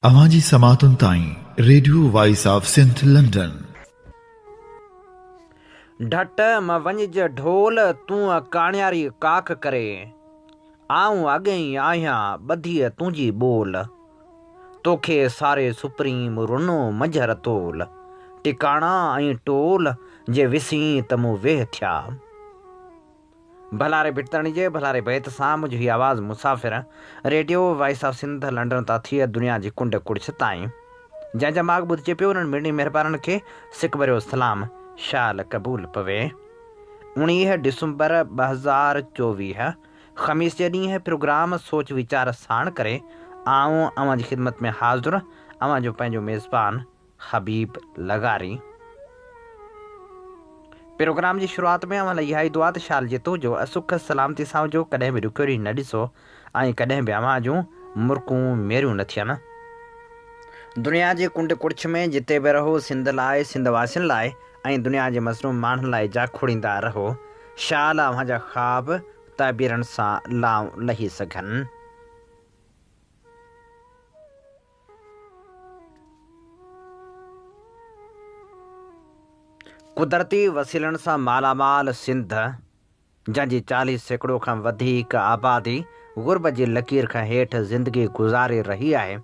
اوهان جي سماعتن تائين radio voice of Sindh London. ڍٽ م وڃج ڍول، تون ڪاڻياري ڪاڪ ڪري. آئون اڳئين آهيان ٻڌيء تنهنجي ٻول. توکي ساري سپرين مون رنو منجهه رتول. ٽڪاڻا ۽ ٽول جي وسين ته مون ويهه ٿيا. ڀلاري ڀٽتڻي جي ڀلاري بيت سان منهنجو هي آواز مسافر radio voice of Sindh London تان ٿي دنيا جي ڪنڊ ڪڙڇ تائين جنهن جا ماڳ ٻڌجي پيو انهن مڙني مهربانن کي سڪ ڀريو سلام شال قبول پوي. 19 ڊسمبر 2024 خميس جي ڏينهن پروگرام سوچ ويچار ساڻ ڪري آئون اوهان جي خدمت ۾ حاضر اوهان جو پنهنجو ميزبان حبيب لغاري. پروگرام جي شروعات ۾ اوهان لاء اها ئي دعا ته شال جتو جو سک سلامتي سان هجو ڪڏهن به ڏکيو ڏينهن نه ڏسو ۽ ڪڏهن به اوهان جون مرڪون ميريون نه ٿين. دنيا جي ڪنڊ ڪڙڇ ۾ جتي به رهو سنڌ لاء سنڌ واسين لاء ۽ دنيا جي مظلوم ماڻهن لاء جاکوڙيندا رهو شال اوهان جا خواب تعبيرن سان لائون لهي سگهن. قدرتي وسيلن سان مالا مال سنڌ، جنهن جي 40% کان وڌيڪ آبادي غربت جي لڪير کان هيٺ زندگي گذاري رهي آهي.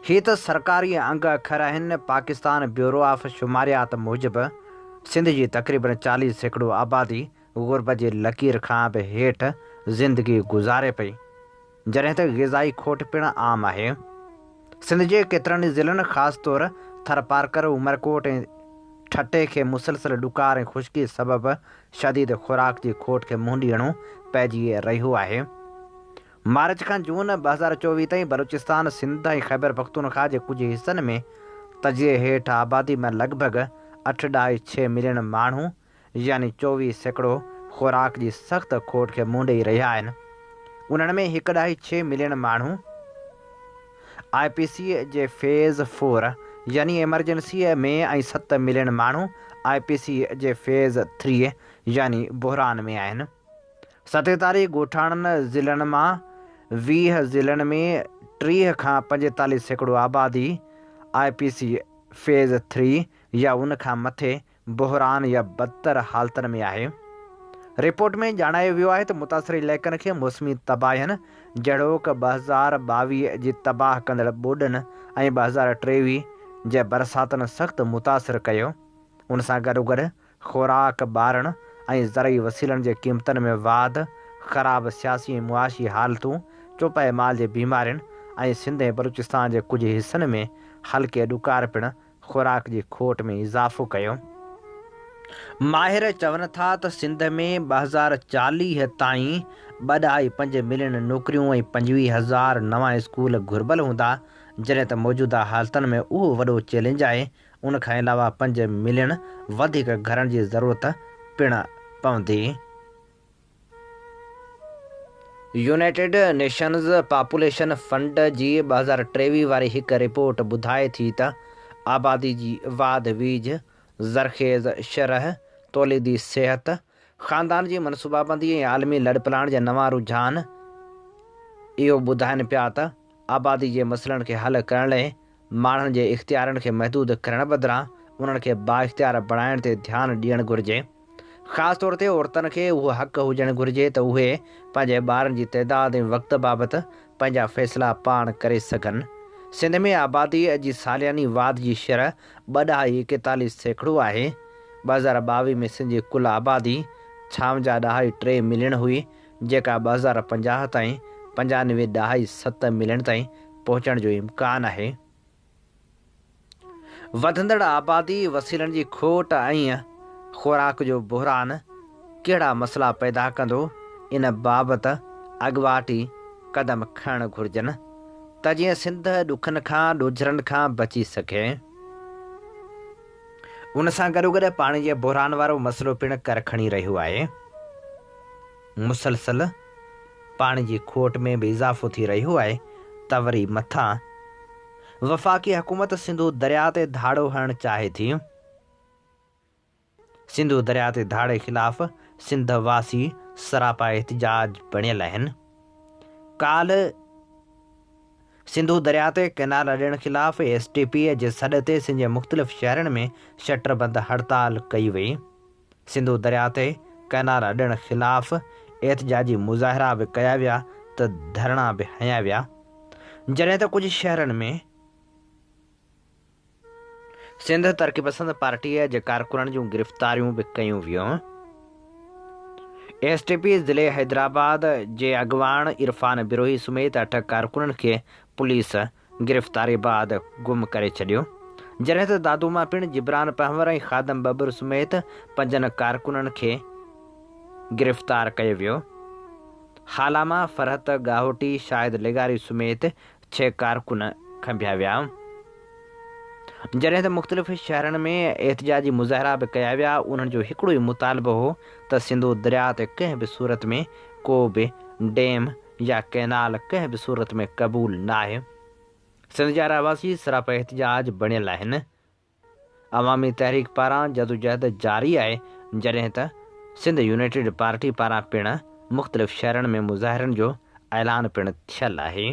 هي ته سرڪاري انگ اکر آهن، پاڪستان بيورو آف شماريات موجب سنڌ جي تقريبن 40% آبادي غربت جي لڪير کان به هيٺ زندگي گذاري پئي. جڏهن ته غذائي کوٽ پڻ عام آهي. سنڌ جي ڪيترن ئي ضلعن خاص طور ٿرپارڪر، عمرڪوٽ ۽ ٺٽي کي مسلسل ڏڪار ۽ خشڪي سبب شديد خوراڪ جي کوٽ کي منهن ڏيڻو پئجي رهيو آهي. مارچ کان جون 2024 تائين بلوچستان، سنڌ ۽ خيبرپختونخواهه جي ڪجهه حصن ۾ تجزيي هيٺ آبادي مان لڳ ڀڳ اٺ ڏهائي ڇهه ملين ماڻهو يعني 24% خوراڪ جي سخت کوٽ کي منهن ڏئي رهيا آهن. انهن ۾ هڪ ڏهائي ڇهه ملين ماڻهو آء پي سي جي فيز فور يعني ايمرجنسيء ۾ ۽ ست ملين ماڻهو آء پي سي جي فيز ٿري يعني بحران ۾ آهن. 47 ڳوٺاڻن ضلعن مان 20 ضلعن ۾ 30 کان 45% آبادي آء پي سي فيز ٿري يا ان کان مٿي بحران يا بدتر حالتن ۾ آهي. رپورٽ ۾ ڄاڻايو ويو آهي ته متاثر علائقن کي موسمي تباهين جهڙوڪ 2022 جي تباهه ڪندڙ ٻوڏن ۽ 2023 جي برساتن سخت متاثر ڪيو، ان سان گڏوگڏ خوراڪ، ٻارڻ ۽ زرعي وسيلن جي قيمتن ۾ واڌ، خراب سياسي ۽ معاشي حالتون، چوپائي مال جي بيمارين ۽ سنڌ ۽ بلوچستان جي ڪجهه حصن ۾ هلڪي ڏڪار پڻ خوراڪ جي کوٽ ۾ اضافو ڪيو. ماهر چون ٿا ته سنڌ ۾ 2040 تائين ٻه ڏهائي پنج ملين نوڪريون ۽ 25 هزار نوان اسڪول گهربل هوندا، جڏهن ته موجوده حالتن ۾ اهو وڏو چئلينج آهي، ان کان علاوه پنج ملين وڌيڪ گهرن جي ضرورت پڻ پوندي. يونائيٽيڊ نيشنز پاپوليشن فنڊ جي 2023 واري هڪ رپورٽ ٻڌائي ٿي ته آبادي جي واڌ ويجهه، زرخيز شرح، توليدي صحت، خاندان جي منصوبابندي ۽ عالمي لڏپلاڻ جا نوان رجحان اهو ٻڌائن پيا ته آبادي جي مسئلن کي حل ڪرڻ لئه ماڻهن جي اختيارن کي محدود ڪرڻ بدران انهن کي بااختيار بڻائڻ تي ڌيان ڏيڻ گهرجي. خاص طور تي عورتن کي اهو حق هجڻ گهرجي ته اهي پنهنجي ٻارن جي تعداد ۽ وقت بابت پنهنجا فيصلا پاڻ ڪري سگهن. سنڌ ۾ آباديء جي سالياني واڌ جي شرح ٻه ڏهائي 41% آهي. 2022 ۾ سنڌ جي ڪل آبادي ڇاونجاهه ڏهائي ٽي ملين هئي، جيڪا 2050 تائين پنجانوي ڏهائي ست ملين تائين پهچڻ جو امڪان آهي. وڌندڙ آبادي، وسيلن جي کوٽ ۽ خوراڪ جو بحران ڪهڙا مسئلا پيدا ڪندو، ان بابت اڳواٽ ئي قدم کڻڻ گهرجن ته جيئن سنڌ ڏکن کان ڏوجهرن کان بچي سگهي. ان سان گڏوگڏ پاڻي جي بحران وارو مسئلو پڻ ڪر کڻي رهيو آهي. مسلسل پاڻي جي کوٽ ۾ به اضافو ٿي رهيو آهي ته وري مٿان وفاقي حڪومت سنڌو درياء تي ڌاڙو هڻڻ چاهي ٿي. سنڌو درياء تي ڌاڙي خلاف سنڌ واسي سراپا احتجاج بڻيل آهن. ڪالهه. سنڌو درياء تي ڪئنال اڏڻ خلاف ايس ٽي پي جي سڏ تي سنڌ جي مختلف شهرن ۾ شٽر بند هڙتال ڪئي وئي. سنڌو درياء تي ڪئنال اڏڻ خلاف احتجاجي مظاهرا به ڪيا ويا ته ڌرڻا به هنيا ويا. جڏهن ته ڪجهه شهرن ۾. سنڌ ترقي پسند پارٽيء جي ڪارڪنن جون گرفتاريون به ڪيون ويون. ايس ٽي پي ضلعي حيدرآباد جي اڳواڻ عرفان بروهي سميت اٺ ڪارڪنن کي پوليس گرفتاري بعد گم ڪري ڇڏيو. جڏهن ته دادو مان پڻ جبران پنهور ۽ خادم ٻٻر سميت پنجن ڪارڪنن کي گرفتار ڪيو ويو. هالا مان فرحت ڳاهوٽي، شاهد لغاري سميت ڇهه ڪارڪن کنڀيا ويا. جڏهن ته مختلف شهرن ۾ احتجاجي مظاهرا به ڪيا ويا، انهن جو هڪڙو ئي مطالبو هو ته سنڌو درياء تي ڪنهن به صورت ۾ ڪو به ڊيم يا ڪئنال ڪنهن به صورت ۾ قبول ناهي. سنڌ جا رهواسي سراپا احتجاج بڻيل آهن. عوامي تحريڪ پاران جدوجهد جاري آهي جڏهن ته سنڌ يونائيٽيڊ پارٽي پاران پڻ مختلف شهرن ۾ مظاهرن جو اعلان پڻ ٿيل آهي.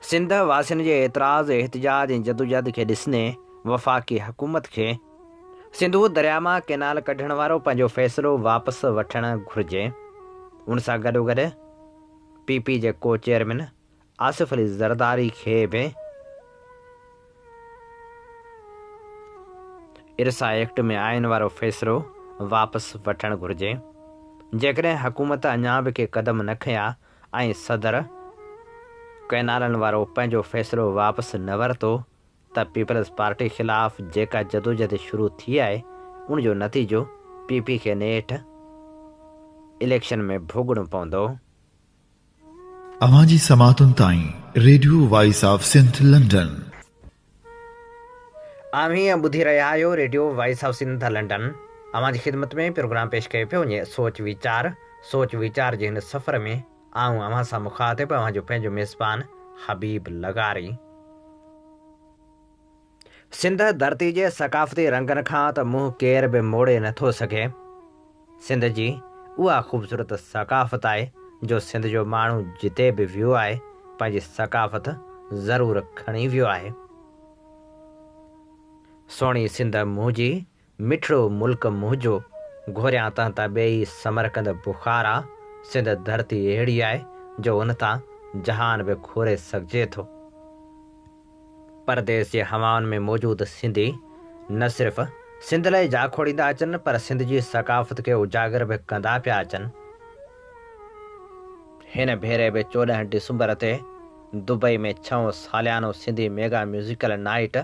سنڌ واسين جي اعتراض، احتجاج ۽ جدوجهد کي ڏسندي وفاقي حڪومت کي سنڌو درياء مان ڪئنال ڪڍڻ وارو پنهنجو فيصلو واپس وٺڻ گهرجي. ان سان گڏوگڏ پي پي جي ڪو چيئرمين آصف علي زرداري کي به ارسا ايڪٽ ۾ آئين وارو فيصلو واپس وٺڻ گهرجي. جيڪڏهن حڪومت اڃا به ڪي قدم نه کنيا ۽ صدر ڪئنالن وارو پنهنجو فيصلو واپس نه ورتو ته پيپلز پارٽي خلاف جيڪا جدوجھد شروع ٿي آهي ان جو نتيجو پي پي کي نيٺ اليڪشن ۾ ڀوڳڻو پوندو. اوهان جي سماعتن تائين radio voice of Sindh London. اوهين ٻڌي رهيا آهيو radio voice of Sindh London. اوهان جي خدمت ۾ پروگرام پيش ڪيو پيو وڃي سوچ ويچار. سوچ ويچار جي هن سفر ۾ آئون اوهان سان مخاطب اوهان جو پنهنجو ميزبان حبيب لغاري. سنڌ ڌرتي جي ثقافتي رنگن کان ته منهن ڪير به موڙي نه ٿو سگهي. سنڌ جي اها خوبصورت ثقافت آهي جو سنڌ جو ماڻهو جتي به ويو آهي پنهنجي ثقافت ضرور کڻي ويو آهي. سهڻي سنڌ منهنجي، مٺڙو ملڪ منهنجو، گهوريان تنهن ته ٻيئي سمرقند بخارا، سنڌ ڌرتي اهڙي آهي جو ان تان جهان به گهوري سگهجي ٿو. پرديس جي هوائن ۾ موجود سنڌي نه صرف سنڌ لاء جاکوڙيندا اچن پر سنڌ جي ثقافت کي اجاگر به ڪندا پيا اچن. هن ڀيري به 14 ڊسمبر تي دبئي ۾ ڇهون ساليانو سنڌي ميگا ميوزيڪل نائيٽ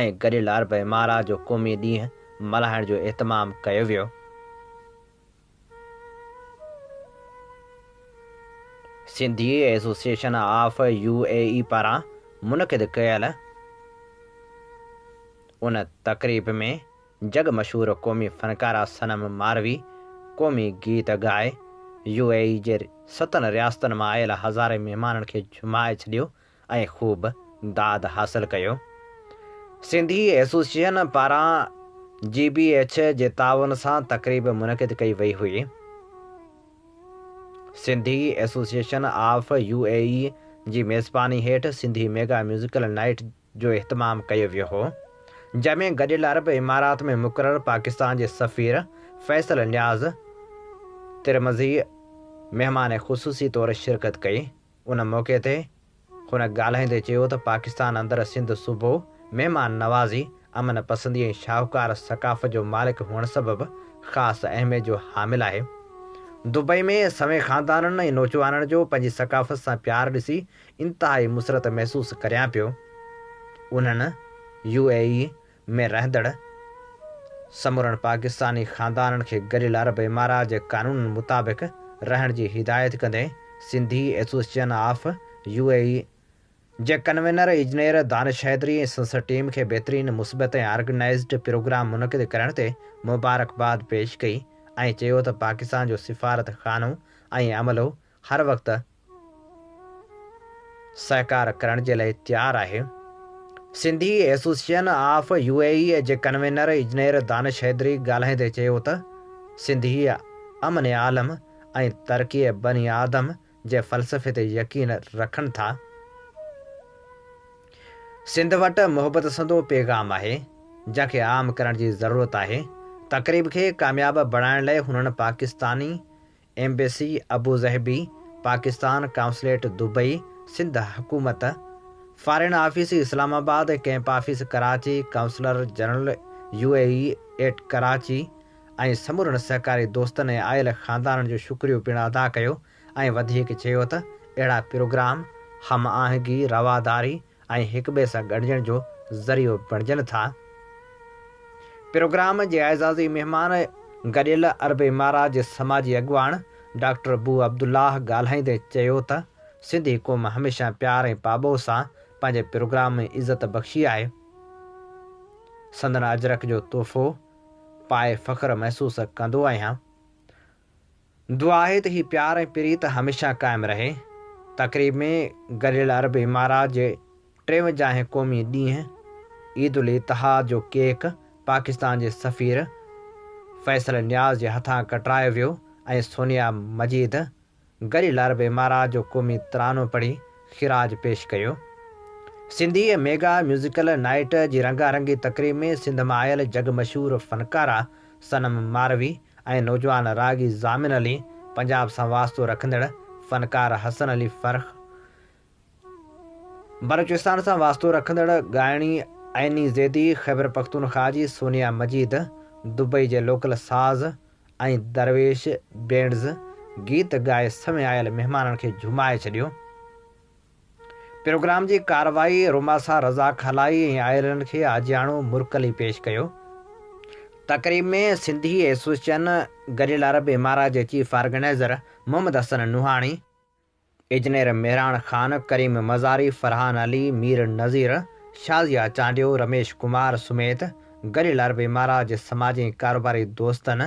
۽ گڏيل عرب امارات جو قومي ڏينهن ملهائڻ جو اهتمام ڪيو ويو. Sindhi association of U A E پاران منعقد ڪيل ان تقريب ۾ جڳ مشهور قومي فنڪاره صنم ماروي قومي گيت ڳائي يو اي اي جي ستن رياستن مان آيل هزارين مهمانن کي جهومائي ڇڏيو ۽ خوب داد حاصل ڪيو. سنڌي ايسوسيئيشن پاران جي بي ايڇ جي تعاون سان تقريب منعقد ڪئي وئي هئي. Sindhi association of U A E جي ميزباني هيٺ سنڌي ميگا ميوزيڪل نائيٽ جو اهتمام ڪيو ويو هو، جنهن ۾ گڏيل عرب امارات ۾ مقرر پاڪستان جي سفير فيصل نياز ترمذي مهمان خصوصي طور شرڪت ڪئي. ان موقعي تي هن ڳالهائيندي چيو ته پاڪستان اندر سنڌ صوبو مهمان نوازي، امن پسندي ۽ شاهوڪار ثقافت جو مالڪ هئڻ سبب خاص اهميت جو حامل آهي. دبئي ۾ سوين خاندانن ۽ نوجوانن جو پنهنجي ثقافت سان پيار ڏسي انتهائي مسرت محسوس ڪريان پيو. انهن يو اي اي ۾ رهندڙ سمورن پاڪستاني خاندانن کي گڏيل عرب امارات جي قانونن مطابق رهڻ جي هدايت ڪندي Sindhi association of U A E جي ڪنوينر اجنير دانش حيدري ۽ سندس ٽيم کي بهترين مثبت ۽ آرگنائيزڊ پروگرام منعقد ڪرڻ تي مبارڪباد پيش ڪئي ۽ چيو ته پاڪستان جو سفارت خانو ۽ عملو هر وقت سهڪار ڪرڻ جي لاء تيار آهي. Sindhi association of U A E جي ڪنوينر اجنير دانش حيدري ڳالهائيندي چيو ته سنڌي امن عالم ۽ ترقي بني آدم جي فلسفي تي يقين رکن ٿا. سنڌ وٽ محبت سندو پيغام آهي، جنهن کي عام ڪرڻ جي ضرورت آهي. تقريب کي ڪامياب بڻائڻ لئه هنن Pakistani embassy Abu Dhabi, Pakistan consulate Dubai, Sindh حڪومت، foreign office Islamabad ۽ camp office Karachi, consular general U A E at Karachi ۽ سمورن سهڪاري دوستن ۽ آيل خاندانن جو شڪريو پڻ ادا ڪيو ۽ وڌيڪ چيو ته اهڙا پروگرام هم آهنگي، رواداري ۽ هڪٻئي سان ڳنڍجڻ جو ذريعو بڻجن ٿا. پروگرام جي اعزازي مهمان گڏيل عرب امارات جي سماجي اڳواڻ ڊاڪٽر بو عبدالله ڳالهائيندي چيو ته سنڌي قوم هميشه پيار ۽ پاٻوهه سان پنهنجي پروگرام ۾ عزت بخشي آهي. سندن اجرڪ جو تحفو پائي فخر محسوس ڪندو آهيان. دعا آهي ته هي پيار ۽ پريت هميشه قائم رهي. تقريب ۾ گڏيل عرب امارات جي ٽيونجاهين قومي ڏينهن عيد الاتحاد جو ڪيڪ پاڪستان جي سفير فيصل نياز جي هٿان ڪٽرايو ويو ۽ سونيا مجيد گڏيل عرب امارات جو قومي ترانو پڙهي خراج پيش ڪيو. سنڌي ميگا ميوزيڪل نائيٽ جي رنگا رنگي تقريب ۾ سنڌ مان آيل جڳ مشهور فنڪارا صنم ماروي ۽ نوجوان راڳي ضامن علي، پنجاب سان واسطو رکندڙ فنڪار حسن علي فرخ، بلوچستان سان واسطو رکندڙ ڳائڻي عيني زيدي، خيبرپختونخواهه جي سونيا مجيد، دبئي جي لوڪل ساز ۽ درويش بينڊز گيت ڳائي سوين آيل مهمانن کي جهومائي ڇڏيو. پروگرام جي ڪارروائي روماسا رزاق هلائي ۽ آيلن کي آجياڻو مرڪ علي پيش ڪيو. تقريب ۾ سنڌي ايسوسيئشن گڏيل عرب امارات جي chief organizer Muhammad Hassan Nohani, engineer Mehran Khan, Karim Mazari, Farhan Ali, Mir Nazir, Shazia Chandio, Ramesh Kumar سميت گڏيل عرب امارات جي سماجي ۽ ڪاروباري دوستن،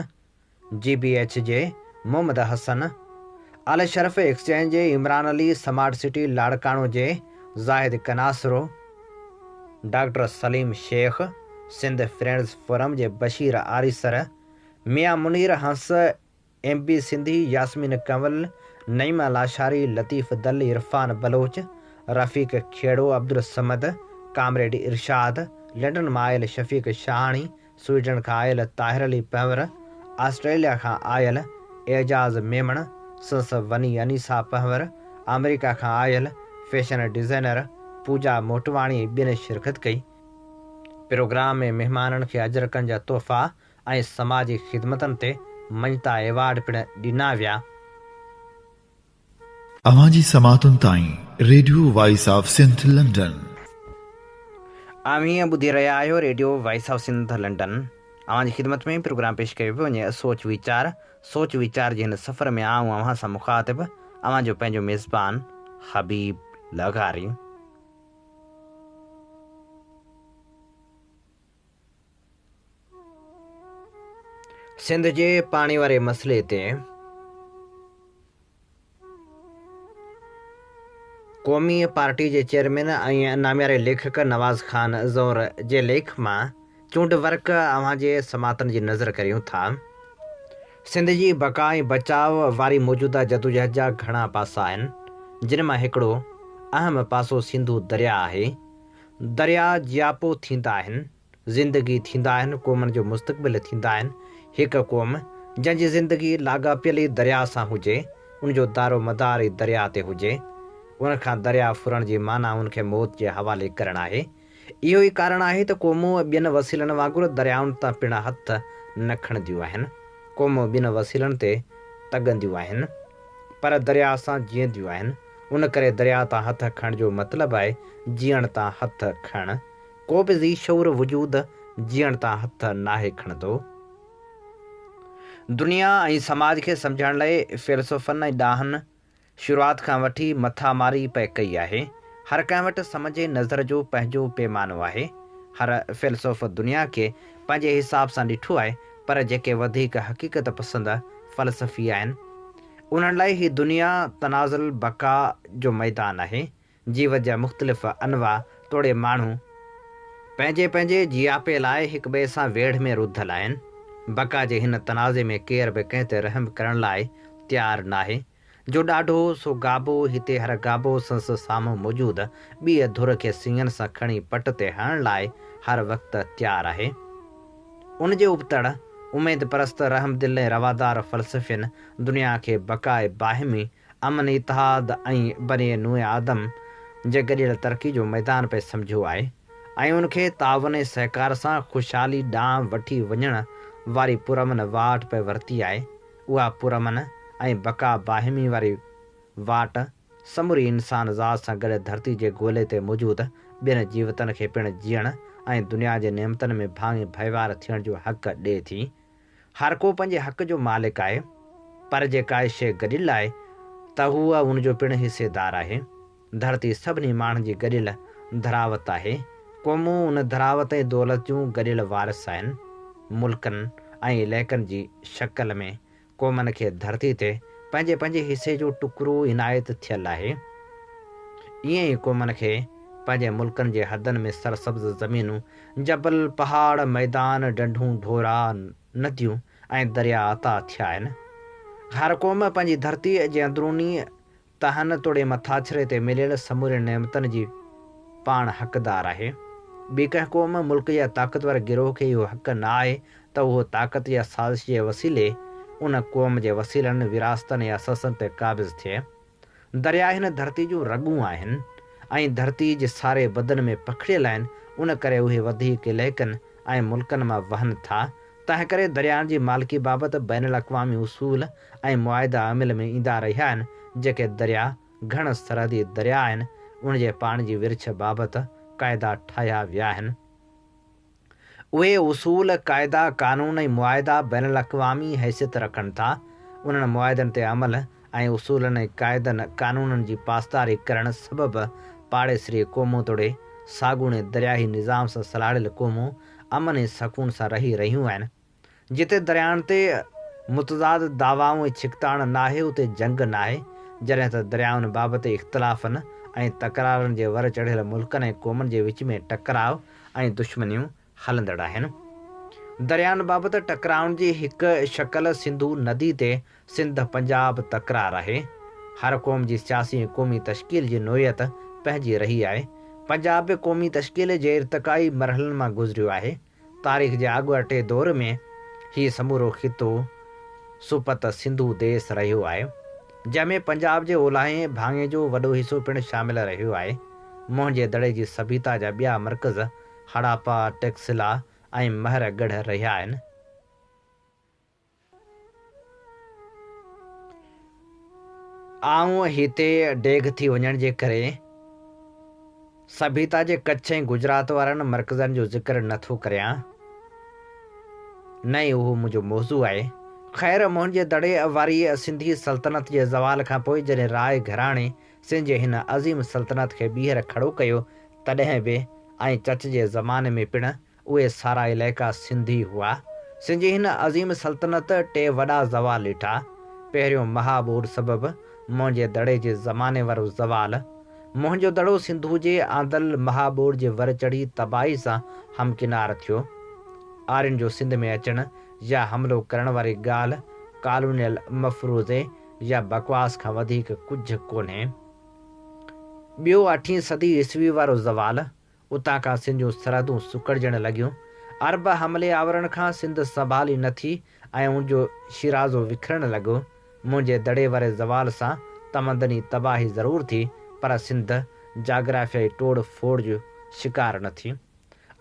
جي بي ايڇ جي محمد حسن، الشرف ايڪسچينج جي عمران علي، سمارٽ سٽي لاڙڪاڻو جي Zahid Kanasro, doctor Saleem Shaikh, Sindh friends forum جي Bashir Arisar, Mian Munir Hans, M B Sindhi, Yasmin Kanwal, Naeema Lashari, Latif Dil, Irfan Baloch, Rafiq Khuhro, Abdul Samad, comrade Irshad, London مان آيل Shafiq Shahani, Sweden کان آيل Tahir Ali Panhwar, Australia کان آيل اعجاز ميمڻ، سنس وني انيسا پنهور، آمريڪا کان آيل فيشن ڊزائنر پوجا موٽواڻي ۽ ٻين شرڪت ڪئي. پروگرام ۾ مهمانن کي اجرڪن جا تحفا ۽ سماجي خدمتن تي مڃتا ايوارڊ پڻ ڏنا ويا. اوهان جي سماعتن تائين radio voice of Sindh London. اوهين ٻڌي رهيا آهيو radio voice of Sindh London. اوهان جي خدمت ۾ پروگرام پيش ڪيو پيو وڃي سوچ ويچار. سوچ ويچار جي هن سفر ۾ آئون اوهان سان مخاطب اوهان جو پنهنجو ميزبان حبيب لغاري. سنڌ جي پاڻي واري مسئلي تي قومي پارٽي جي چيئرمين ۽ نامياري ليکڪ نواز خان زئور جي ليک مان چونڊ ورق اوهان جي سماعتن جي نظر ڪريون ٿا. سنڌ جي بقا ۽ بچاء واري موجوده جدوجهد جا گهڻا پاسا آهن، جن مان هڪڙو اهم پاسو سنڌو درياء آهي. درياء جياپو ٿيندا آهن، زندگي ٿيندا آهن، قومن جو مستقبل ٿيندا آهن. هڪ قوم جنهن جي زندگي لاڳاپيل ئي درياء سان هجي، ان جو دارو مدار ئي درياء تي هجي، ان کان درياء ڦرڻ جي معنيٰ ان کي موت جي حوالي ڪرڻ آهي. اهو ئي ڪارڻ آهي ته قومون ٻين وسيلن وانگر دريائن تان پڻ هٿ نه کڻنديون آهن. قومون ٻين وسيلن تي تڳنديون آهن، پر درياء سان جيئنديون آهن. ان ڪري درياء تان هٿ کڻڻ جو مطلب آهي جيئڻ تان هٿ کڻڻ. ڪو به ذي شعور وجود جيئڻ تان هٿ ناهي کڻندو. دنيا ۽ سماج کي سمجهڻ لئه فيلسوفن ۽ ڏاهن شروعات کان وٺي مٿا ماري پئي ڪئي آهي. هر ڪنهن وٽ سمجهه ۽ نظر جو پنهنجو پيمانو آهي. هر فيلسوف دنيا کي پنهنجي حساب سان ڏٺو آهي پر جيڪي وڌيڪ حقيقت پسند فلسفي آهن انهن لاء هي دنيا تنازل بقا جو ميدان آهي. جيوت جا مختلف انواع توڙي ماڻهو پنهنجي پنهنجي جياپي لاء هڪٻئي سان ويڙهه ۾ رڌل آهن. بقا جي هن تنازعي ۾ ڪير به ڪنهن تي رحم ڪرڻ لاء تيار ناهي. جو ڏاڍو سو گابو، هتي هر گابو سندس سامهون موجود ٻيء ڌر کي سڱن سان کڻي پٽ تي هڻڻ لاء هر وقت تيار آهي. ان جي ابتڙ، اميد پرست، رحمدل ۽ روادار فلسفين دنيا کي بقاء باهمي، امن اتحاد ۽ بني نوع آدم جي گڏيل ترقي جو ميدان پئي سمجهيو آهي ۽ ان کي تعاون ۽ سهڪار سان خوشحالي ڏانهن وٺي وڃڻ واري پرامن واٽ پئي ورتي آهي. اها پرامن ۽ بقا باهمي واري واٽ سموري انسان ذات سان گڏ ڌرتي جي گولي تي موجود ٻين جيوتن کي پڻ جيئڻ ۽ دنيا جي نعمتن ۾ ڀاڱي ڀائيوار ٿيڻ جو حق ڏئي ٿي. هر ڪو پنهنجي حق جو مالڪ آهي، پر جي ڪائي شيء گڏيل آهي ته هو ان جو پڻ حصيدار آهي. ڌرتي سڀني ماڻهن جي گڏيل ڌراوت آهي. قومون ان ڌراوت ۽ دولت جون گڏيل وارث آهن. ملڪن ۽ علائقن جي شڪل ۾ قومن کي ڌرتي تي پنهنجي پنهنجي حصي جو ٽڪرو عنايت ٿيل آهي. ائين ئي قومن کي پنهنجي ملڪن جي حدن ۾ سرسبز زمينون، جبل، پهاڙ، ميدان، ڍنڍون، ڍورا، نديون ۽ درياء عطا ٿيا آهن. هر قوم پنهنجي ڌرتيء جي اندروني تهن توڙي مٿاڇري تي مليل سمورين نعمتن جي پاڻ حقدار آهي. ٻي ڪنهن قوم، ملڪ يا طاقتور گروهه کي اهو حق نه آهي ته اهو طاقت يا سازش جي وسيلي ان قوم جي وسيلن، وراثتن يا اثاثن تي قابض ٿئي. درياء هن ڌرتي جون رڳون آهن ۽ ڌرتي جي ساري بدن ۾ پکڙيل آهن، ان ڪري اهي وڌيڪ علائقن ۽ ملڪن مان وهن ٿا، تنهنڪري دريائن جي مالڪي بابت بين الاقوامي اصول ۽ معاهدا عمل ۾ ايندا رهيا آهن، جيڪي درياء گهڻ سرحدي درياء آهن، ان جي پاڻي جي ورڇ بابت قاعدا ٺاهيا ويا آهن. اهي اصول، قاعدا، قانون ۽ معاهدا بين الاقوامي حيثيت رکن ٿا. انهن معاهدن تي عمل ۽ اصولن ۽ قاعدن قانونن جي پاسداري ڪرڻ سبب پاڙيسري قومون توڙي ساڳوڻي درياهي نظام سان سلهاڙيل قومون امن ۽ سڪون سان رهي رهيون آهن. جتي درياهن تي متضاد دعوائون ۽ ڇڪتاڻ ناهي اتي جنگ ناهي، جڏهن ته درياهن بابت اختلافن ۽ تڪرارن جي ور چڙهيل ملڪن ۽ قومن جي وچ ۾ ٽڪراء ۽ دشمنيون هلندڙ آهن. دريائن بابت ٽڪرائن جي هڪ شڪل سنڌو ندي تي سنڌ پنجاب تڪرار آهي. هر قوم جي سياسي ۽ قومي تشڪيل جي نوعيت پنهنجي رهي آهي. پنجاب به قومي تشڪيل جي ارتقائي مرحلن مان گذريو آهي. تاريخ جي آڳاٽي دور ۾ هي سمورو خطو سپت سنڌو ديس رهيو آهي. جنهن ۾ پنجاب جي اولاهين ڀاڱي جو وڏو حصو پڻ شامل رهيو آهي. موهن جي دڙي جي سڀيتا جا ٻيا مرڪز هڙاپا، ٽيڪسلا ۽ مهر ڳڙهه رهيا آهن. آئون هتي ڊيگهه ٿي وڃڻ جي ڪري سڀيتا جي ڪڇ ۽ گجرات وارن مرڪزن جو ذڪر نه ٿو ڪريان، نه ئي اهو منهنجو موضوع آهي. خير، موهن جي دڙي واري سنڌي سلطنت جي زوال کان پوء جڏهن راء گهراڻي سنڌ جي هن عظيم سلطنت کي ٻيهر کڙو ڪيو، تڏهن به ۽ چچ جي زماني ۾ پڻ اهي سارا علائقا سنڌي هئا. سنڌ جي هن عظيم سلطنت ٽي وڏا زوال ڏٺا. پهريون مها ٻوڏ سبب موهن جي دڙي جي زماني وارو زوال. موهن جو دڙو سنڌو جي آندل مها ٻوڏ جي ور چڙهي تباهي سان همڪنار ٿيو. آرين جو سنڌ ۾ اچڻ يا حملو ڪرڻ واري ڳالهه ڪالونيل مفروضي يا بڪواس کان وڌيڪ ڪجهه ڪونهي. ٻيو اٺين صدي عيسوي وارو زوال، اتان کان سنڌ جون سرحدون سڪڙجڻ لڳيون. عرب حملي آورن کان سنڌ سنڀالي نه ٿي ۽ ان جو شيرازو وکرڻ لڳو. منهنجي دڙي واري زوال سان تمدني تباهي ضرور ٿي، پر سنڌ جاگرافيائي ٽوڙ ڦوڙ جو شڪار نه ٿي.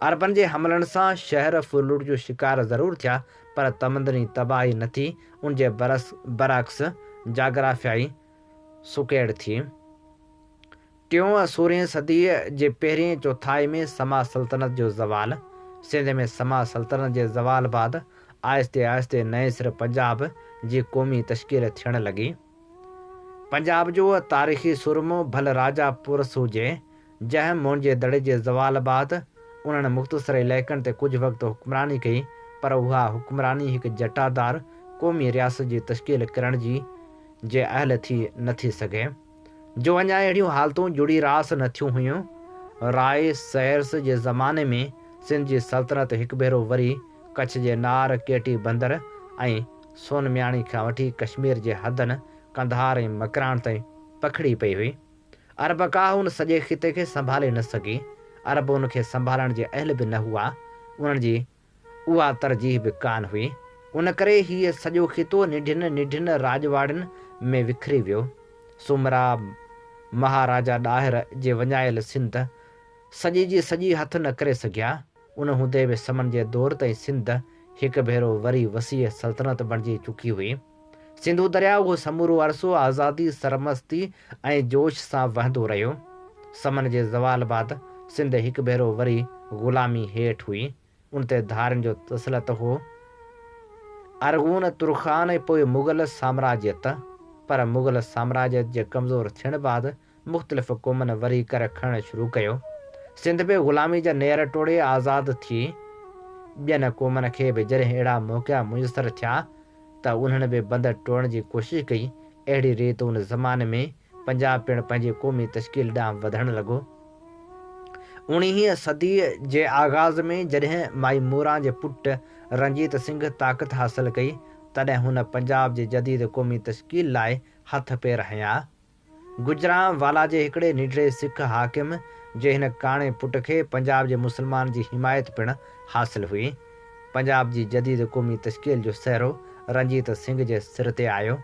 عربن جي حملن سان شهر ڦرلوٽ جو شڪار ضرور ٿيا، پر تمدني تباهي نه ٿي، ان جي برعڪس جاگرافيائي سڪيڙ ٿي. ٽيون سورهين صديء جي پهرين چوٿائي ۾ سما سلطنت جو زوال، سنڌ ۾ سما سلطنت جي زوال بعد آهستي آهستي نئين سر پنجاب جي قومي تشڪيل ٿيڻ لڳي. پنجاب جو تاريخي سورمو ڀل راجا پورس هجي، جنهن موهن جي دڙي جي زوال بعد انهن مختصر علائقن تي ڪجهه وقت حڪمراني ڪئي، پر اها حڪمراني هڪ جٽادار قومي رياست جي تشڪيل ڪرڻ جي جي اهل ٿي نه ٿي سگهي، جو اڃا اهڙيون حالتون جڙي راس نه ٿيون هيون. راء سهرس جي زماني ۾ سنڌ جي سلطنت هڪ ڀيرو وري ڪڇ جي نار، ڪيٽي بندر ۽ سونمياڻي کان وٺي ڪشمير جي حدن قنڌار ۽ مڪران تائين پکڙي پئي هئي. عرب ڪاهه ان سڄي خطي کي سنڀالي نه سگهي. عرب ان کي سنڀالڻ جي اهل به نه هئا. انهن جي اها ترجيح به ڪانه هئي. ان ڪري هيء سڄو خطو ننڍين ننڍين راڄواڙين ۾ وکري ويو. سومرا مهاراجا ڏاهر جي وڃايل سنڌ سڄي جي سڄي هٿ نه ڪري سگهيا. ان هوندي به سمن جي دور تائين سنڌ هڪ ڀيرو وري وسيع سلطنت بڻجي چڪي هئي. سنڌو درياء اهو سمورو عرصو آزادي، سرمستي ۽ جوش سان وهندو رهيو. سمن جي زوال بعد سنڌ هڪ ڀيرو وري غلامي هيٺ هئي. ان تي ڌارين جو تسلط هو. ارغون، ترخان ۽ پوء مغل سامراجيت. پر مغل سامراجيت جي ڪمزور ٿيڻ بعد مختلف قومن وري ڪر کڻڻ شروع ڪيو. سنڌ به غلامي جا نير ٽوڙي آزاد ٿي. ٻين قومن کي به جڏهن اهڙا موقعا ميسر ٿيا ته انهن به بند ٽوڙڻ جي ڪوشش ڪئي. اهڙي ريت ان زماني ۾ پنجاب پڻ پنهنجي قومي تشڪيل ڏانهن وڌڻ لڳو. اوڻيهين صديء جي آغاز ۾ جڏهن مائي موران جي پٽ رنجيت سنگهه طاقت حاصل ڪئي، تڏهن هن پنجاب جي جديد قومي تشڪيل لاء هٿ پير هنيا. گجران والا جي هڪڙي ننڍڙي سک حاڪم جي هن ڪاڻي پٽ کي پنجاب جي مسلمانن جي حمايت پڻ حاصل هئي. پنجاب جي جديد قومي تشڪيل جو سهرو رنجيت سنگهه جي سر تي آيو.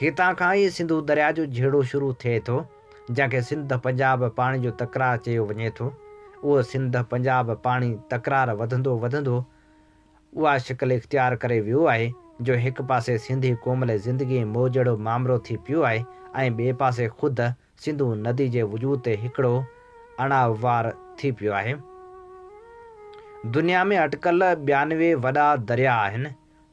هتان کان ئي سنڌو درياء جو جهيڙو شروع ٿئي ٿو، جنهن کي سنڌ پنجاب پاڻي جو تڪرار چيو وڃي ٿو. اهو سنڌ پنجاب پاڻي تڪرار وڌندو وڌندو اها شڪل اختيار ڪري ويو آهي جو هڪ پاسي سنڌي قوم لاء زندگي ۽ موت جهڙو مامرو ٿي پيو آهي ۽ ٻئي پاسي خود سنڌو ندي جي وجود تي هڪڙو اڻائو وار ٿي پيو آهي. دنيا ۾ اٽڪل 92 وڏا درياء آهن،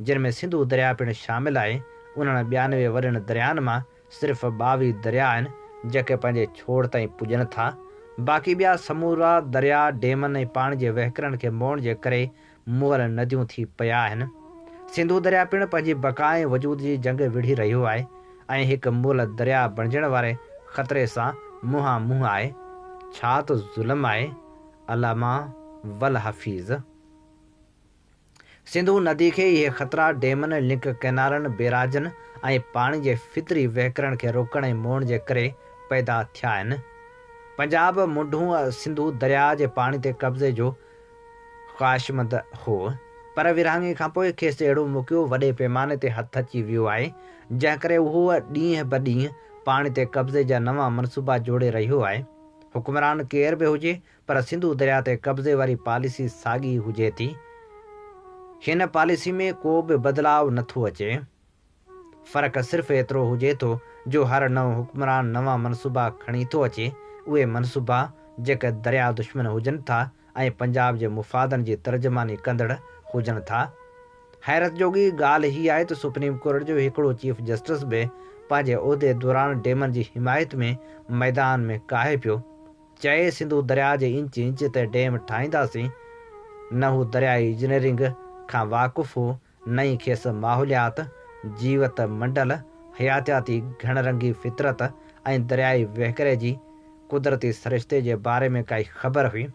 جن ۾ سنڌو درياء پڻ شامل آهي. انهن 92 وڏن دريائن مان صرف 22 درياء آهن جيڪي پنهنجي ڇوڙ تائين پڄن ٿا. باقي ٻيا سمورا درياء ڊيمن ۽ پاڻي جي وهڪرن کي موڙڻ جي ڪري مئل نديون ٿي پيا آهن. سنڌو درياء پڻ پنهنجي بقا ۽ وجود جي جنگ وڙهي رهيو آهي ۽ هڪ مئل درياء بڻجڻ واري خطري سان منهان منهن آهي. ڇا ته ظلم آهي. علامه والحفيظ. سنڌو ندي کي اهي خطرا ڊيمن، لنڪ ڪئنالن، بيراجن ۽ پاڻي جي فطري وهڪرن کي روڪڻ ۽ موڙڻ جي ڪري پيدا ٿيا آهن. پنجاب منڍون سنڌو درياء جي پاڻي تي قبضي جو خواهشمند هو، پر ورهاڱي کانپوء کيس اهڙو موقعو وڏي پيماني تي هٿ اچي ويو آهي، جنهن ڪري اهو ڏينهن به ڏينهن پاڻي تي قبضي جا نوان منصوبا جوڙي رهيو آهي. حڪمران ڪير به هجي، پر سنڌو درياء تي قبضي واري پاليسي ساڳي هجي ٿي. هن پاليسي ۾ ڪو به بدلاء نه ٿو اچي. فرق صرف ايترو هجي ٿو جو هر نئون حڪمران نوان منصوبا کڻي ٿو اچي، اهي منصوبا جيڪي درياء دشمن هجن ٿا ۽ پنجاب جي مفادن جي ترجماني ڪندڙ هجن ٿا. حيرت جوڳي ڳالهه هي آهي ته سپريم ڪورٽ جو هڪڙو چيف جسٽس به پنهنجي عهدي دوران ڊيمن جي حمايت ۾ ميدان ۾ ڪاهي پيو. چئي سنڌو درياء جي انچ انچ تي ڊيم ٺاهينداسين. نه هو دريائي انجنيئرنگ کان واقف هو، نه ئي کيس ماحوليات، جيوت منڊل، حياتياتي گهڻ رنگي فطرت ۽ دريائي وهڪري جي قدرتي سرشتي جي باري ۾ ڪائي خبر هئي.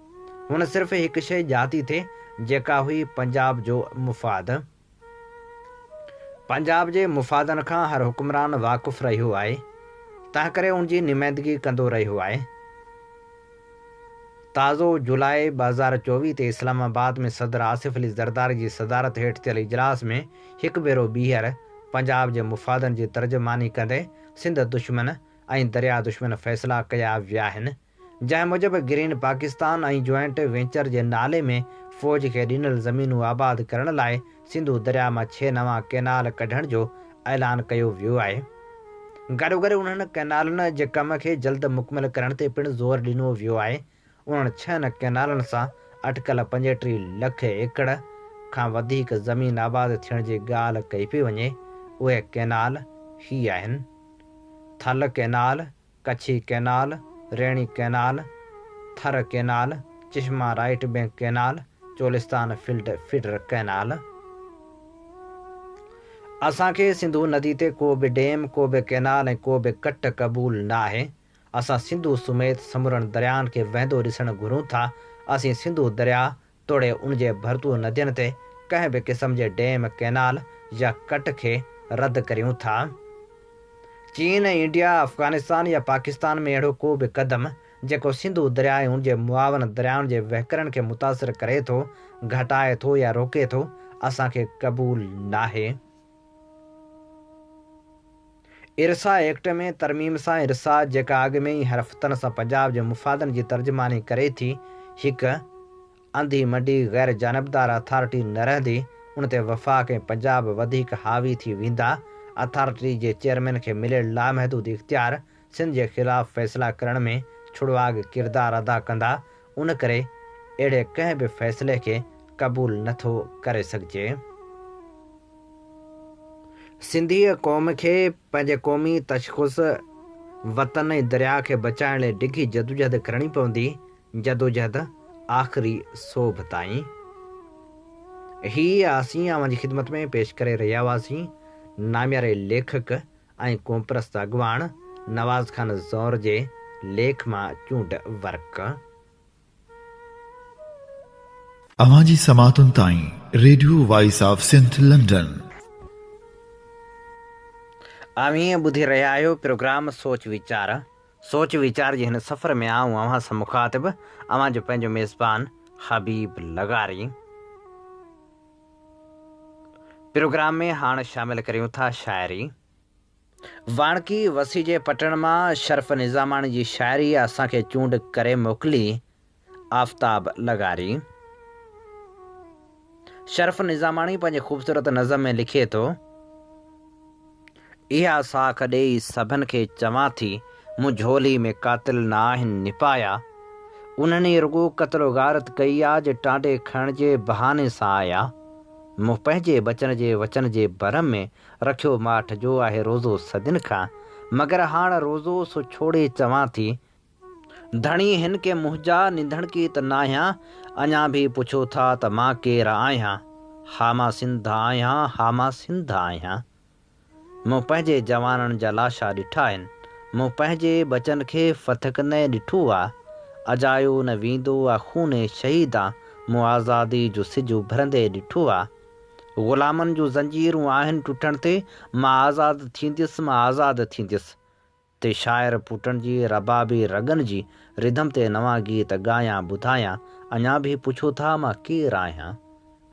هن صرف هڪ شيء ڄاتي ٿي، جيڪا هئي پنجاب جو مفاد. پنجاب جي مفادن کان هر حڪمران واقف رهيو آهي، تنهنڪري ان جي نمائندگي ڪندو رهيو آهي. تازو جولاء 2024 تي اسلام آباد ۾ صدر آصف علي زرداري جي صدارت هيٺ ٿيل اجلاس ۾ هڪ ڀيرو ٻيهر پنجاب جي مفادن جي ترجماني ڪندي سنڌ دشمن ۽ درياء دشمن فيصلا ڪيا ويا آهن. جنهن موجب گرين پاڪستان ۽ جوائنٽ وينچر جي نالي ۾ فوج کي ڏنل زمينون آباد ڪرڻ لاء سنڌو درياء مان ڇهه نوان ڪئنال ڪڍڻ جو اعلان ڪيو ويو آهي. گڏوگڏ انهن ڪئنالن جي ڪم کي جلد مڪمل ڪرڻ تي پڻ زور ڏنو ويو آهي. انهن ڇهن ڪئنالن سان اٽڪل 35 لک ايڪڙ کان وڌيڪ زمين آباد ٿيڻ جي ڳالهه ڪئي پئي وڃي. اهي ڪئنال هي آهن. Thal canal, Kachhi canal, Rainee canal, Thar canal, Chashma right bank canal, Cholistan flood feeder canal. اسان کي سنڌو ندي تي ڪو به ڊيم، ڪو به ڪئنال ۽ ڪو به ڪٽ قبول ناهي. اسان سنڌو سميت سمورن درياهن کي وهندو ڏسڻ گهرون ٿا. اسين سنڌو درياهه توڙي ان جي ڀرتو ندين تي ڪنهن به قسم جي ڊيم، ڪئنال يا ڪٽ کي رد ڪريون ٿا. چين ۽ انڊيا، افغانستان يا پاڪستان ۾ اهڙو ڪو به قدم، جيڪو سنڌو درياء ۽ ان جي معاون دريائن جي وهڪرن کي متاثر ڪري ٿو، گهٽائي ٿو يا روڪي ٿو، اسان کي قبول ناهي. ارسا ايڪٽ ۾ ترميم سان ارسا، جيڪا اڳ ۾ ئي حرفتن سان پنجاب جي مفادن جي ترجماني ڪري ٿي، هڪ انڌي منڊي غير جانبدار اٿارٽي نه رهندي، ان تي وفاق ۽ پنجاب وڌيڪ حاوي ٿي ويندا، اٿارٽي جي چيئرمين کي مليل لامحدود اختيار سنڌ جي خلاف فيصلا ڪرڻ ۾ ڇڙواڳ ڪردار ادا ڪندا، ان ڪري اهڙي ڪنهن به فيصلي کي قبول نه ٿو ڪري سگهجي. سنڌي قوم کي پنهنجي قومي تشخص، وطن ۽ درياء کي بچائڻ لئي ڊگهي جدوجهد ڪرڻي پوندي، جدوجهد آخري سوڀ تائين. هي اسين اوهان جي خدمت ۾ پيش ڪري رهيا هئاسين نامياري ليکڪ ۽ قومپرست اڳواڻ نواز خان زئور جي ليک مان چونڊ ورق. اوهان جي سماعتن تائين radio voice of Sindh London. اوهين ٻڌي رهيا آهيو پروگرام سوچ ويچار. سوچ ويچار جي هن سفر ۾ آئون اوهان سان مخاطب اوهان جو پنهنجو ميزبان حبيب لغاري. پروگرام ۾ هاڻ شامل ڪريون ٿا شاعري. واڻڪي وسي جي پٽڻ مان شرف نظاماڻي جي شاعري اسان کي چونڊ ڪري موڪلي آفتاب لغاري. شرف نظاماڻي پنهنجي خوبصورت نظم ۾ لکي ٿو. اها ساک ڏيئي سڀن کي چوان ٿي، مون جهولي ۾ قاتل نه آهن نپايا. انهن ئي رڳو قتل و غارت ڪئي آ، جي ٽانڊي کڻڻ جي بهاني سان آيا. مون پنهنجي ٻچن جي وچن جي ڀرم ۾ رکيو ماٺ جو آهي روزو صدين کان، مگر هاڻ روزو سو ڇوڙي چوان ٿي، ڌڻي هن ڪي منهنجا نڌڻڪي ته ناهيان، اڃا ڀي پڇو ٿا ته مان ڪير آهيان؟ ها مان سنڌ آهيان، ها مان سنڌ آهيان. مون پنهنجي جوانن جا لاشا ڏٺا آهن، مون پنهنجي ٻچن کي ڦٿڪندي ڏٺو آ. اجايو نه ويندو آ خون شهيدان، مون آزادي جو سج اڀرندي ڏٺو آ. غلامن جون زنجيرون آهن ٽٽڻ تي، مان آزاد ٿينديس، مان آزاد ٿينديس. تي شاعر پوٽن جي ربابي رڳن جي رڌم تي نوان گيت ڳايان ٻڌايان اڃا ڀي پڇو ٿا مان ڪير آهيان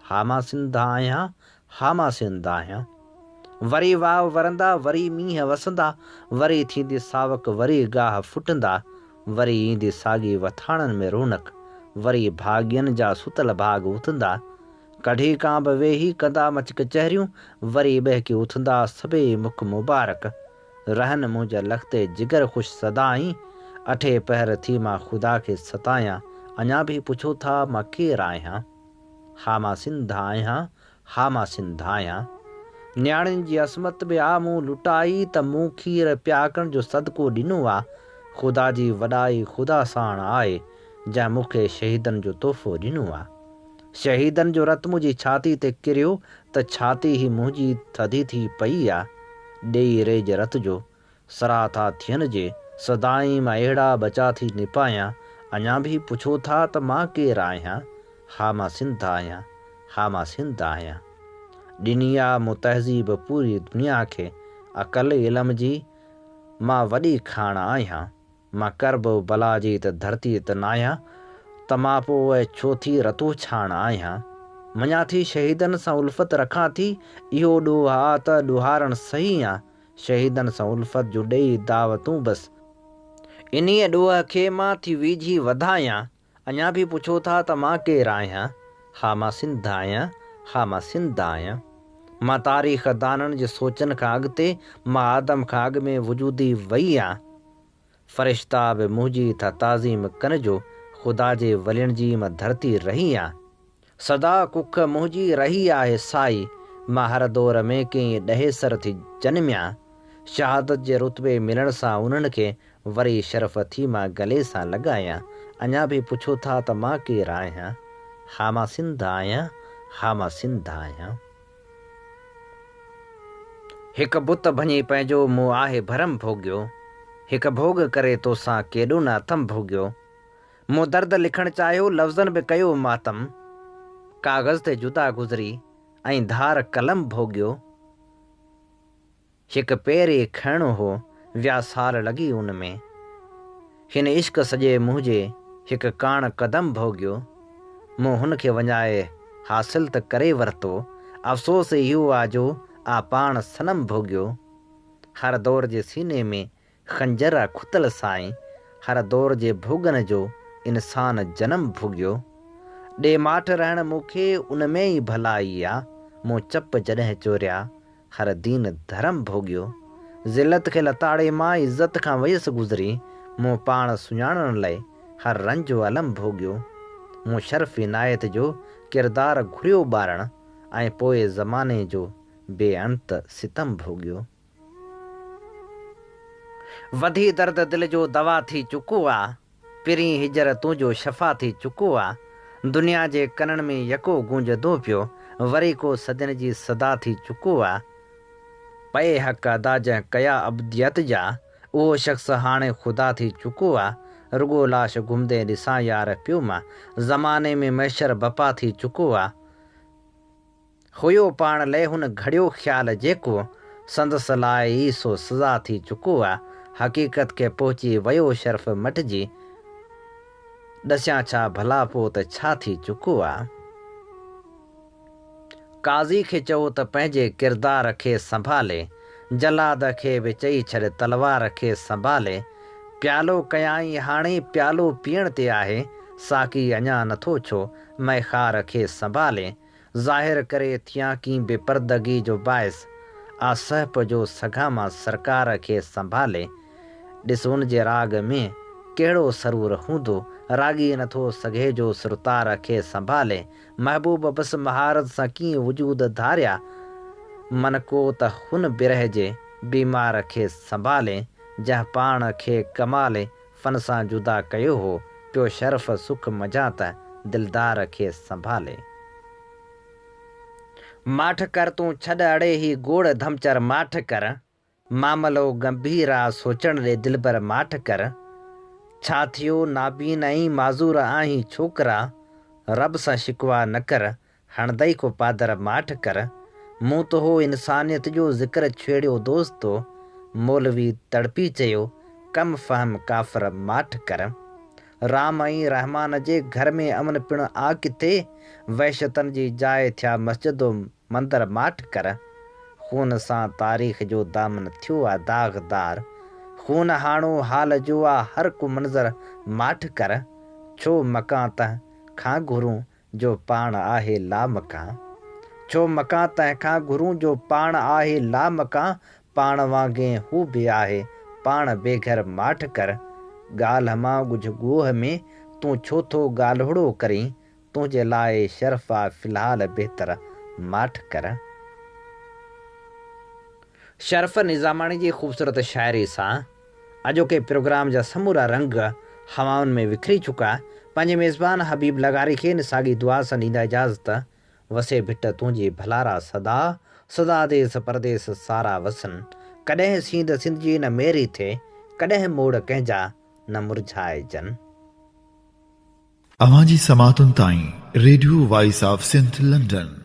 ها مان سنڌ آهيان ها مان سنڌ آهيان وري واء ورندا وري مينهن وسندا وري ٿيندي ساوڪ وري گاهه ڦٽندا وري ايندي ساڳي وٿاڻن ۾ رونق وري ڀاڳين جا ستل ڀاڳ اٿندا ڪڍي ڪانڀ ويهي ڪندا مچ ڪچهريون وري ٻهڪي اٿندا سڀيئي مک مبارڪ رهن منهنجا لخت جگر خوش سدائين، اٺي پهر ٿي مان خدا کي ستايان، اڃا ڀي پڇو ٿا مان ڪير آهيان؟ ها مان سنڌ آهيان، ها مان سنڌ آهيان. نياڻين جي عصمت به آ مون لٽائي ته مون کير پياڪڻ جو صدقو ڏنو آ، خدا جي وڏائي خدا ساڻ آهي، جنهن مون کي شهيدن جو تحفو ڏنو آ. شهيدن جو رت منهنجي ڇاتي تي ڪريو ته ڇاتي هي منهنجي ٿڌي ٿي پئي آ، ڏيئي ريج رت جو، سرها ٿا ٿين جي، سدائين مان اهڙا ٻچا ٿي نپايان، اڃا ڀي پڇو ٿا ته مان ڪير آهيان، ها مان سنڌ آهيان، ها مان سنڌ آهيان. ڏني آ مون تهذيب پوري دنيا کي، عقل علم جي مان وڏي کاڻ آهيان. مان ڪرب و بلا جي ته ڌرتيء ته ناهيان، ته مان پوء ڇو ٿي رتو ڇاڻ آهيان. مڃان ٿي شهيدن سان الفت رکان ٿي، اهو ڏوهه آ ته ڏوهارڻ سهي آن، شهيدن سان الفت جون ڏيئي دعوتون بس. انهيء ڏوهه کي مان ٿي ويجهي وڌايان، اڃا ڀي پڇو ٿا ته مان ڪير آهيان؟ ها مان سنڌ آهيان، ها مان سنڌ آهيان. مان تاريخ دانن جي سوچن کان اڳتي، مان آدم کان اڳ ۾ وجودي وئي آن. فرشتا به منهنجي ٿا تعظيم ڪن جو خدا جي ولين جي مان ڌرتي رهي آن. سدا ڪک منهنجي رهي آهي سائي، مان هر دور ۾ ڪيئي ڏهيسر ٿي جنميان. شهادت جي رتبي ملڻ سان انهن کي وري شرف ٿي مان گلي سان لڳايان. اڃا ڀي پڇو ٿا ته مان ڪير آهيان؟ ها مان سنڌ آهيان، ها مان سنڌ آهيان. هڪ بت ڀڃي پنهنجو مون آهي ڀرم ڀوڳيو. هڪ ڀوڳ ڪري توسان ڪيڏو نه اٿم ڀوڳيو. مون درد لکڻ چاهيو لفظن به ڪيو ماتم. ڪاغذ تي جدا گذري ۽ ڌار قلم ڀوڳيو. هڪ پير ئي کڻڻو هو، ويا سال لڳي ان ۾. هن عشق سڄي منهنجي هڪ ڪاڻ قدم ڀوڳيو. مون هن کي وڃائي حاصل ته ڪري ورتو، افسوس اهو آ جو آ پاڻ صنم ڀوڳيو. هر دور جي سيني ۾ خنجر آ کتل سائين، هر دور جي ڀوڳن جو انسان جنم ڀوڳيو. ڏي ماٺ رهڻ مون کي ان ۾ ئي ڀلائي آ، مون چپ جڏهن چوريا هر دين ڌرم ڀوڳيو. ذلت کي لتاڙي مان عزت کان ويس گذري، مون پاڻ سڃاڻڻ لئه هر رنج و الم ڀوڳيو. مون شرف عنايت جو ڪردار گهريو ٻارڻ ۽ پوء زماني جو بي انت ستم ڀوڳيو. وڌي درد دل جو دوا ٿي چڪو آ. پرين هجر تنهنجو شفا ٿي چڪو آ. دنيا جي ڪنن ۾ يڪو گونجندو پيو. وري ڪو صدين جي صدا ٿي چڪو آ. پئي حق ادا جنهن ڪيا عبديت جا. اهو شخص هاڻي خدا ٿي چڪو آ. رڳو لاش گهمندي ڏسان يار پيو مان. زماني ۾ محشر بپا ٿي چڪو آ. هيو پاڻ لئه هن گهڙيو خيال جيڪو، سندس لاء ئي سو سزا ٿي چڪو آ. حقيقت کي پهچي ويو شرف مٽجي، ڏسيان ڇا ڀلا پو ته ڇا ٿي چڪو آ. قاضي کي چئو ته پنهنجي ڪردار کي سنڀالي، جلاد کي به چئي ڇڏ تلوار کي سنڀالي. پيالو ڪيائين هاڻي پيالو پيئڻ تي آهي، ساقي اڃا نٿو ڇو مئخوار کي سنڀالي. ظاهر ڪري ٿيان ڪين بي پردگي جو باعث آ سهپ جو سگهان مان سرڪار کي سنڀالي ڏس ان جي راڳ ۾ ڪهڙو سرور هوندو راڳي نٿو سگهي جو سرتار کي سنڀالي محبوب بس مهارت سان ڪيئن وجود ڌاريا من ڪو ته هن برهه جي بيمار کي سنڀالي جنهن پاڻ کي ڪمال فن سان جدا ڪيو هو، پيو شرف سک منجهان ته دلدار کي سنڀالي. ماٺ ڪر تون ڇڏ اڙي هي گوڙ ڌمچر ماٺ ڪر، معاملو گنڀير آ سوچڻ ڏي دلبر ماٺ ڪر، ڇا ٿيو نابين ۽ معذور آهين ڇوڪرا، رب سان شڪوا نه ڪر هڻندئي ڪو پادر ماٺ ڪر، مون ته هو انسانيت جو ذڪر ڇيڙيو دوستو، مولوي تڙپي چيو، ڪم فهم ڪافر ماٺ ڪر. رام ۽ رحمان جي گهر ۾ امن پڻ آ ڪٿي، وحشتن جي جاء ٿيا مسجد و مندر ماٺ ڪر. خون سان تاريخ جو دامن ٿيو آ داغدار، خون هاڻو حال جو آ هر ڪو منظر ماٺ ڪر. ڇو مڪان تنهن کان گهرون جو پاڻ آهي لامڪان. ڇو مڪان تنهن کان گهرون جو پاڻ آهي لامڪان، پاڻ وانگين هو به آهي پاڻ بي گهر ماٺ ڪر، ڳالهه مان ڳجهه ڳوهه ۾ تون ڇو ٿو ڳالهوڙو ڪرين، تنهنجي لاء شرف آ في الحال بهتر ماٺ ڪر. شرف نظاماڻي جي خوبصورت شاعري سان اڄوڪي پروگرام جا سمورا رنگ هوائن ۾ وکري چڪا. پنهنجي ميزبان حبيب لغاري کي ان ساڳي دعا سان ڏيندا اجازت، وسي ڀٽ تنهنجي ڀلارا سدا، سدا ديس پرديس سارا وسن. ڪڏهن سينڌ سنڌ جي نه ميري ٿئي، ڪڏهن موڙ ڪنهن جا نه مرجهائجن. اوهان جي سماعتن تائين radio voice of Sindh London.